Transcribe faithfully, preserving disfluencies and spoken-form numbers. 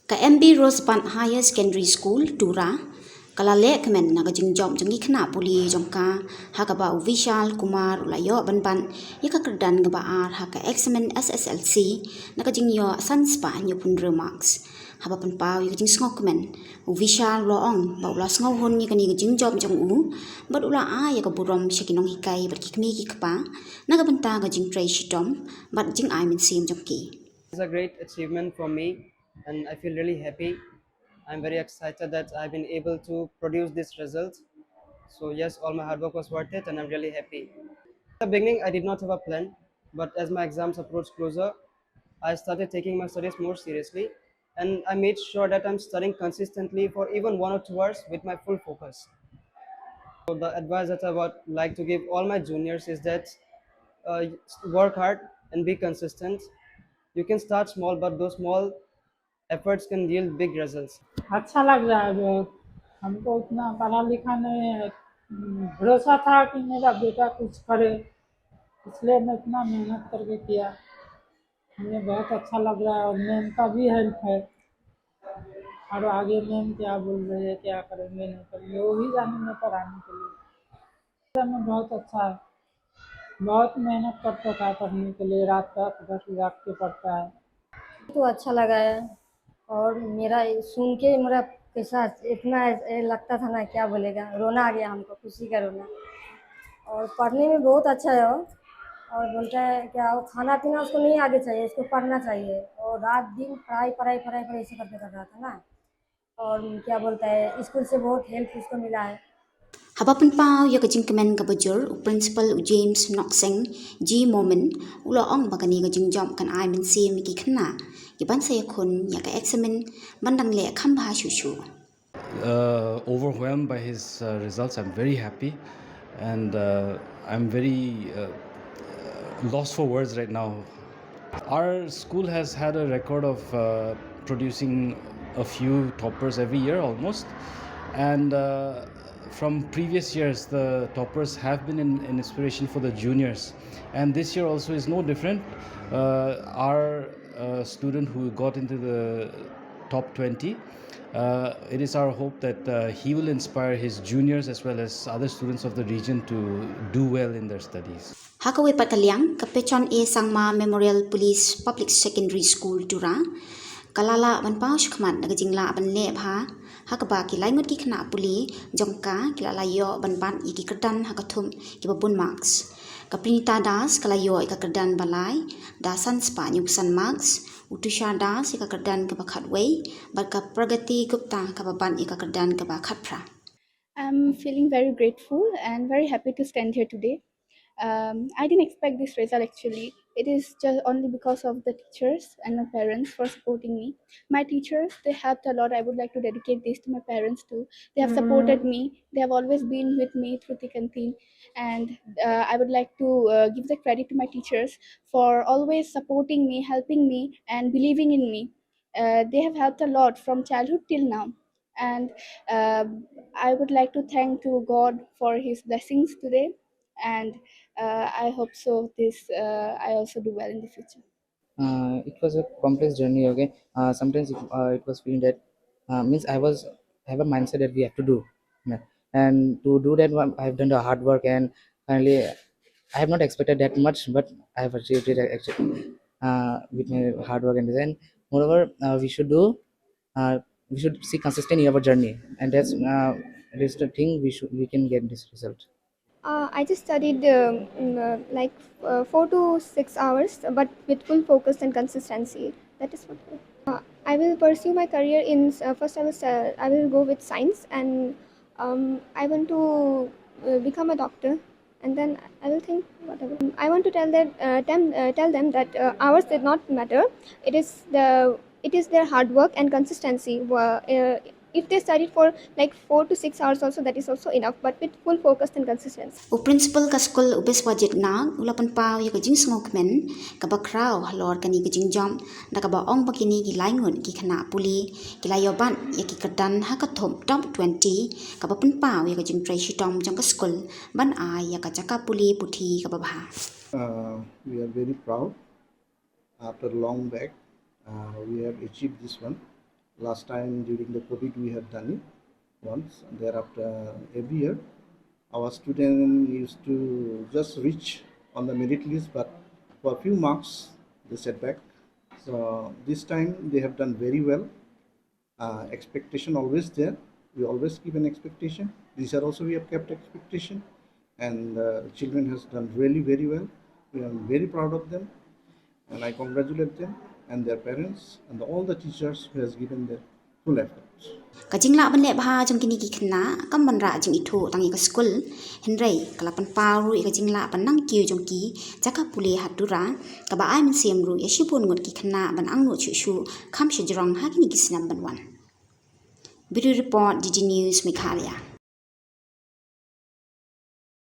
Ka M B Rosebud Higher Secondary School, Tura, ka la leh kmen na ka jingjop jong ki khynnah pule jong ka, ha kaba u Vishal Kumar u la ïoh ban bat ïa ka kyrdan kaba ar ha ka eksamin S S L C, na ka jingïoh san spah hynñiewphew hynriew marks. Haba pynpaw ïa ka jingsngewkmen, u Vishal u la ong ba u la sngewhun ïa kane ka jingjop jong u, bad u la ai ïa ka burom sha ki nonghikai bad ki kmie ki kpa, na ka bynta ka jingtrei shitom bad jingai mynsiem jong ki. It's a great achievement for me, and I feel really happy. I'm very excited that I've been able to produce this result. So yes, all my hard work was worth it, and I'm really happy. In the beginning, I did not have a plan, but as my exams approached closer, I started taking my studies more seriously, and I made sure that I'm studying consistently for even one or two hours with my full focus. So the advice that I would like to give all my juniors is that, uh, work hard and be consistent. You can start small, but those small efforts can yield big results. अच्छा लग रहा है बहुत। हमको उतना पढ़ा लिखा नहीं है, हम्म, भरोसा था कि मेरा बेटा कुछ करे, इसलिए मैं इतना मेहनत करके किया। हमें बहुत अच्छा लग रहा है और मैम का भी हेल्प है। और आगे मैम क्या बोल रहे हैं, क्या करेंगे, नहीं करेंगे, वो भी जाने में पढ़ाने के लिए। हमें बहुत अच्छा है, बहुत मेहनत करता था पढ़ने के लिए, रात रात भर जाग के पढ़ता है। तो अच्छा लगा है। और मेरा ये सुन के मेरा कैसा इतना ये लगता था ना, क्या बोलेगा, रोना आ गया हमको, खुशी का रोना। और पढ़ने में बहुत अच्छा है वो। और बोलता है क्या, वो खाना पीना उसको नहीं आगे चाहिए, उसको पढ़ना चाहिए। और रात दिन पढ़ाई पढ़ाई पढ़ाई पढ़ाई ऐसे करके कर रहा था ना। और क्या बोलता है, स्कूल से बहुत हेल्प उसको मिला है। Haba pynpaw ïa ka jingkmen kaba jur, u Principal u James Nokseng G Momin u la ong ba kane ka jingjop kan ai mynsiem ïa ki khynnah kiban sa ïakhun ïa ka eksamin ban dang leh kham bha shuh shuh. Uh, overwhelmed by his uh, results. I'm very happy, and uh, I'm very uh, lost for words right now. Our school has had a record of uh, producing a few toppers every year almost, and uh, from previous years, the toppers have been an, an inspiration for the juniors, and this year also is no different. Uh, our uh, student who got into the top twenty, uh, it is our hope that uh, he will inspire his juniors as well as other students of the region to do well in their studies. Ha kawei pat ka liang, ka Pechon A Sangma Memorial Police Public Secondary School, Tura, ka la lah ban paw shakhmat na ka jinglah ban leh bha, ha kaba ki lai ngut ki khynnah pule jong ka ki la lah ïoh ban bat ïa ki kyrdan ha ka thup kiba bun marks. Ka Prinita Das ka la ïoh ïa ka kyrdan ba lai da san spah hynñiewphew san marks, u Tushar Das ïa ka kyrdan kaba khatwei, bad ka Pragati Gupta kaba bat ïa ka kyrdan kaba khatphra. I'm feeling very grateful and very happy to stand here today. Um, I didn't expect this result actually. It is just only because of the teachers and my parents for supporting me. My teachers, they helped a lot. I would like to dedicate this to my parents too. They have supported me. They have always been with me through thick and thin. And uh, I would like to uh, give the credit to my teachers for always supporting me, helping me, and believing in me. Uh, they have helped a lot from childhood till now. And uh, I would like to thank to God for His blessings today. And uh, I hope so this uh, I also do well in the future. Uh, it was a complex journey. Okay, uh, sometimes it, uh, it was feeling that uh, means I was have a mindset that we have to do, yeah. And to do that one, I have done the hard work, and finally, I have not expected that much, but I have achieved it actually uh, with my hard work and design. Moreover, uh, we should do uh, we should see consistent in our journey, and that's uh, that's the thing we should we can get this result. Uh, I just studied um, mm, uh, like uh, four to six hours, but with full focus and consistency. That is what. Uh, I will pursue my career in uh, first. I will uh, I will go with science, and um, I want to uh, become a doctor. And then I will think whatever. I want to tell that uh, them uh, tell them that uh, hours did not matter. It is the it is their hard work and consistency. Uh, if they studied for like four to six hours also, that is also enough, but with full focus and consistency. U Principal ka skul, u Biswajit Nag, u la pynpaw ïa ka jingsngewkmen kaba khraw halor kane ka jingjop, da kaba ong ba kine ki lai ngut ki khynnah pule ki la ïoh bat ïa ki kyrdan ha ka thup top twenty, kaba pynpaw ïa ka jingtrei shitom jong ka skul ban ai ïa ka jaka pule puthi kaba bha. Uh, we are very proud. After long back, uh, we have achieved this one. Last time during the COVID, we had done it once, and thereafter every year. Our student used to just reach on the merit list, but for a few marks, they set back. So this time they have done very well. Uh, expectation always there. We always keep an expectation. This year also we have kept expectation, and the children has done really very well. We are very proud of them, and I congratulate them and their parents and all the teachers who has given their full effort. Ka jinglah ban leh bha jong kine ki khynnah kam ban rah jingithuh tang ïa ka skul, hynrei ka la pynpaw ruh ïa ka jinglah ban nang kiew jong ki jaka pule ha Tura, kaba ai mynsiem ruh ïa shibun ngut ki khynnah ban angnud shuh shuh kham shajrong ha kine ki snem ban wan. Bureau Report, D D News Meghalaya.